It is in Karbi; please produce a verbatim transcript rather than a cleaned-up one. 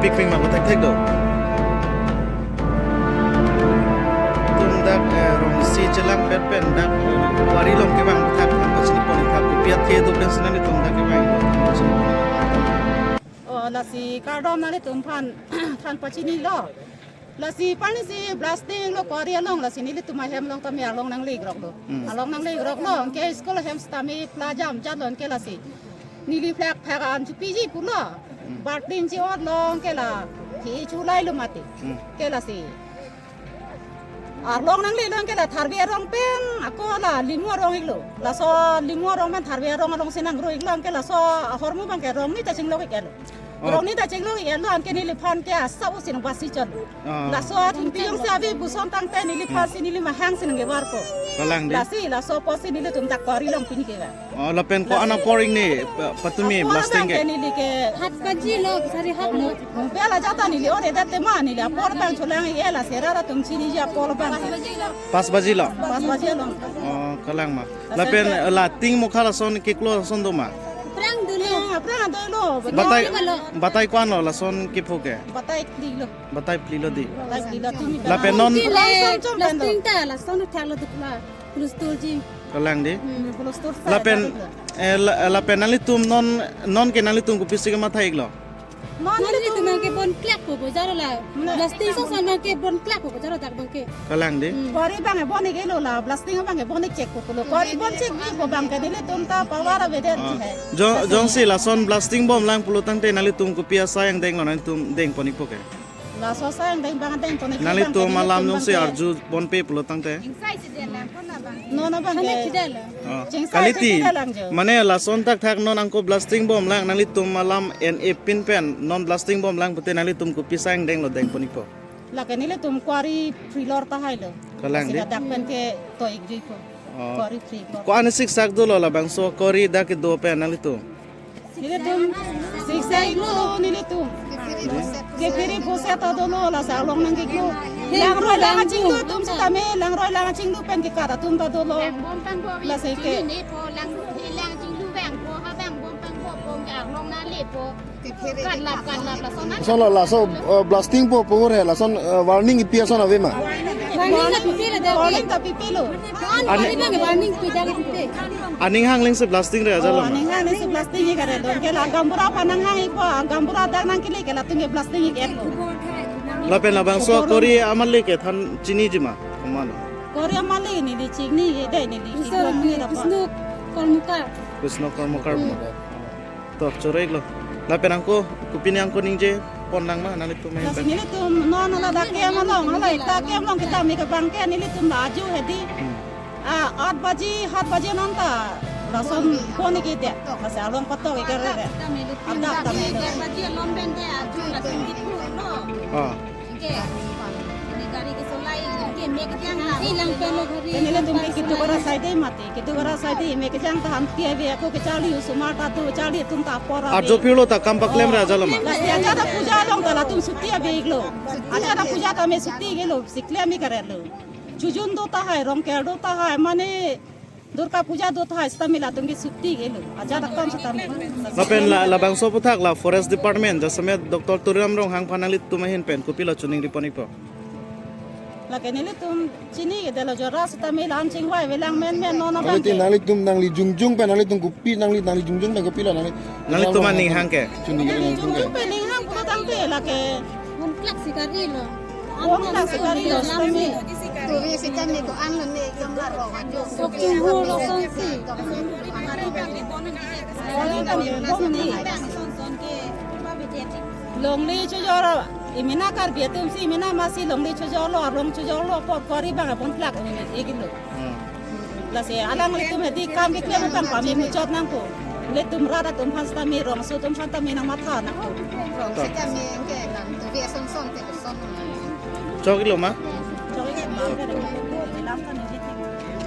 Pik pik ma ko thekthek do. Tum dak, eh, rong isi chelang pet pen dak, eh, wari along kevang aputhak than pachini pon aputhak kopi athe do pen si nanglitum dak kevang than pachini pon aputhak. Oh, lasi kardom nanglitum aphan than pachinilo. Lasi pani si blasting lo quarry along, lasi nelitum ahem along tame along nangle-ik rok lo. Hmm. Along nangle-ik rok lo, anke school ahem sitame pla jam jat lo anke lasi. Neli phak phak an chupiji pulo. Hmm. Baltin chi-ot lo anke la. Hi chulai lo mati. Hmm. Anke lasi. Along nangle lo anke la Tharve arong pen ako la Limu arong-ik lo. Laso Limu arong pen Tharve arong along si nangro-ik lo anke laso ahormu abangke rong ni ta chinglo-ik lo. Oh. Rong ni ta chinglo-ik lo anke neliphan ke asa usin basi chon. Ah. Laso athengpi jongsi ave puson tangte neliphan si neli mahang si nangkevarpo. Kalang dei. Lasi laso apotsi nelitum dak quarry along pini kevang. Oh, lapen ko-an apor ingne pa-, patumi blasting ke? Apor abangke neli ke hat baji lo, sari hat lo. Bela jata neli ore dat tema neli apor abang cholang-ik, eh, la sera ra tum chiniji apor abang. Pas baji lo? Pas baji lo. Oh, kalang ma. Lapen, eh, la ting mokha lason keklo lason do ma? Aphrang dolo. Eh, aphrang dolo. Batai, batai ko-an lo lason kepu ke? Batai phli lo. Batai phli lo dei. Batai phli lo tumi. Lapen non. Tumi le, blasting ta lason thak lo dukla. Kulus turji. Kalang dei. Hmm, kulus tur sa. Lapen, eh, la-, lapen nanglitum non, non ke nanglitum kopisi kematha-ik lo? Non nelitum abangke bon klak po bojar la. Blasting song son abangke bon klak po bojar dak abangke. Kalang dei. Hmm. Quarry abangke bon-ik lo la, blasting abangke bon-ik chek po lo. Quarry bon chek ni po abangke nelitum ta power avedet. Ah. Hai. Jong, jongsi lason blasting bomlang pulo tangte nanglitum kopi asai angdeng lo nanglitum dengpon-ikpo ke? Laso asai angdeng abang dengpon-ik. Nanglitum abangke alam nelitum jongsi abangke arju ponpe pulo tangte. Non abangke. Ah. Chingsai kali ti, chingsai lang jo. Mane lason thakthak non angko blasting bomlang nanglitum alam en epin pen non blasting bomlang pute nanglitum kopi asai angdeng lo dengpon-ikpo? Lake nelitum quarry free lor tahai lo. Kalang dei. Sika dak pen ke to-ikjuipo. Oh. Quarry free lor. Ko-an siksak dolo labangso quarry dak kedo pen nanglitum? Nelitum siksak lo nelitum. Ke phiri pose ta dolo lasi along nangkeklo. Langroi lang achinglu atum sitame, langroi lang achinglu pen kekat atum ta dolo. Lasi ke. Lang, lang chinglu vangpo, ha vangbom vangpo, pon ke arlong nanglepo. Katlap, katlap, lason na. Lason lo, laso, eh, blasting po, po re, lason, eh, warning kipi ason ave ma? Warning ta pipe lo de. Warning ta pipe lo. Ani, warning pi dak pipe. Aning hang leng si blasting re ajat lo ma? Aning hang leng si blasting-ik kare don ke la gaonbura aphan nanghang-ikpo, gaonbura dak nangkele ke latum ke blasting-ik-et lo. Lapen labangso quarry amat le ke than chiniji ma? Komat lo? Quarry amat le neli chini-ik dei neli. Krishna, Krishna Karmakar. Krishna Karmakar. Hmm. To, choro-iklo. Lapen angko, kopine angko ningje pon lang ma, nanglitum. Lasi nelitum, non ladak kem along, hala ita kem along kita mi kebang ke nelitum la aju hedi. Hmm. Ah, aat baji, hat baji non ta, lason pon-ik-et. Lasi along patok-ik re. Adak ta melo. Ah. Ke, ini gari kesolai, ke mek jang. Hilang pelo gari. Nelitum ke kedo kara saide mati, kedo kara saide mek jang ta ham tiya be ako ke charli osomar ta do, charli atum ta apor ave. Arjo pirlo ta kam paklem re ajat lo ma? Lasi ajat apuja along ta latum suti ave-iklo. Ajat apuja tame suti-ik lo, si klem-ik kare lo. Chojun do tahai, Rongker do tahai, mane Durga Puja do tahai sitame latum ke suti-ik lo. Ajat akam sitame. Lapen la, labangso aputhak la Forest Department, jasemet Doctor Tuliram Ronghang aphan nanglitum ahin pen kopilo choningri pon-ikpo? Lake nelitum chini-ik dei lo jora sitame lam chingvai avelang menmen non. Quality abangke. Nanglitum nangli jongjong pen nanglitum kopi nangli, nangli jongjong pen kopilo nangli. Nanglitum aning hang ke? Choningri nangli jongjong pen ning hang pulo tangte lake. Hon klak sikari lo. Hon klak sikari lo, sitame. Turi sitame ko-an lo ne, jom la ro. Sok chunghu lo son si. Longle chojor, imena Karbi atum si, imena masi longle chojor lo, arlong chojor lo, apor quarry abang bon klak-ik lo. Hmm. Lasi alanglitum hedi kam keklem abang pame muchot nangpo. Nelitum rat atum aphan sitame rongso atum aphan tame nangmatha nangpo. Rongso tame ke lam tu ve son son te son. Chok-iklo ma? Chok-ik ma ke lam kan ni.